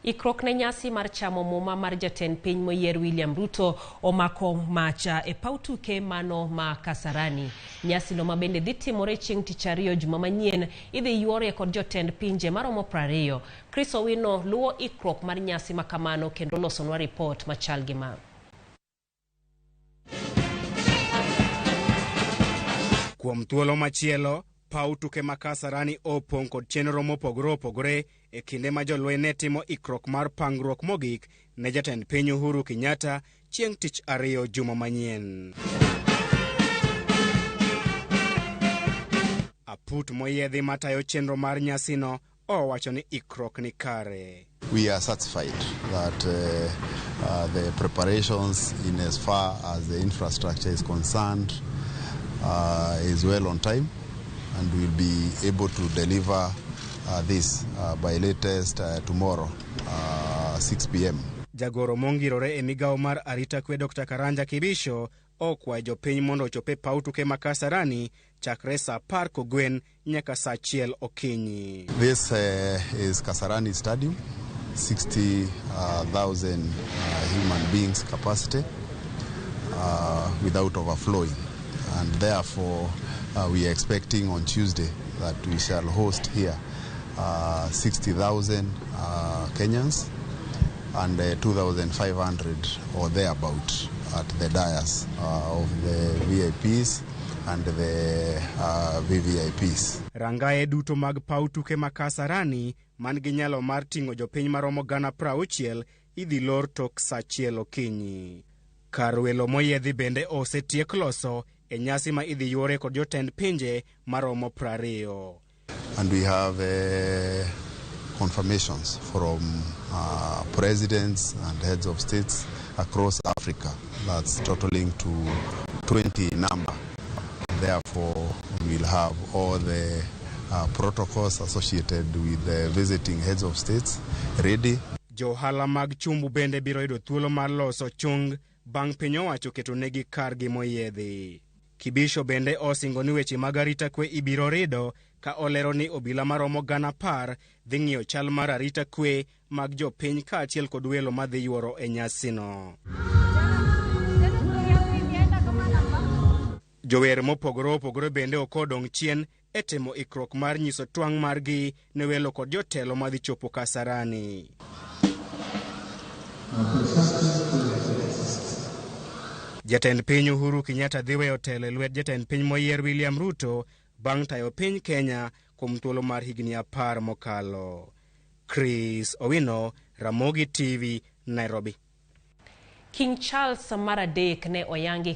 Ikruok ne nyasi mar chamo muma mar jatend piny moyier William Ruto omako macha e paw tuke mano ma Kasarani. Nyasino ma bende dhi timore chieng' tich ariyo juma manyien idhi yuorie kod jotend pinje maromo 20. Chris Owino luwo ikruok mar nyasi ma kamano kendo losonwa ripot machal gi ma. Kuom thuolo machielo, paw tuke ma Kasarani opong' kod chenro mopogore opogore e kinde ma jolweny ne timo ikruok mar pangruok mogik ne jatend piny Uhuru Kenyatta chieng' tich ariyo juma manyien. Aput moyiedhi matayo chenro mar nyasino owacho ni ikruok ni kare. We are satisfied that the preparations in as far as the infrastructure is concerned is well on time and we'll be able to deliver this by latest tomorrow 6 p.m. Jagoro mongirore e migawo mar arita kwe Dr. Karanja Kibisho okwayo jopiny mondo ochop e paw tuke ma Kasarani chakre saa 10 kogwen nyaka saa 1 okinyi. This is Kasarani Stadium, 60,000 human beings capacity without overflowing, and therefore we are expecting on Tuesday that we shall host here 60,000 Kenyans and 2,500 or thereabout at the dais of the VIPs and the VVIPs. Rangaye duto mag paw tuke ma Kasarani man gi nyalo mar ting'o jopiny maromo 60,000 idhi lor tok saa 1 okinyi. Kar welo moyiedhi bende osetiek loso e nyasi ma idhi yuore kod jotend pinje maromo 20. And we have confirmations from presidents and heads of states across Africa. That's totaling to 20 in number. Therefore, we'll have all the protocols associated with the visiting heads of states ready. Johala mag chumbu bende biro yudo thuolo mar loso chung bang' piny owacho keto negi kargi moyiedhi. Kibisho bende osingo ni weche mag arita kwe ibiro rido ka olero ni obila maromo 10,000 dhi ng'iyo chal mar arita kwe mag jopiny kaachiel kod welo madhi yuoro e nyasino. Jower mopogore opogore bende ok odong' chien e timo ikruok mar nyiso twang' margi ne welo kod jotelo madhi chopo Kasarani. Jatend piny Uhuru Kenyatta dhi weyo telo e lwet jatend piny moyier William Ruto bang' tayo piny Kenya kuom thuolo mar higni 10 mokalo. Chris Owino, Ramogi TV, Nairobi. King Charles mar adek ne oyangi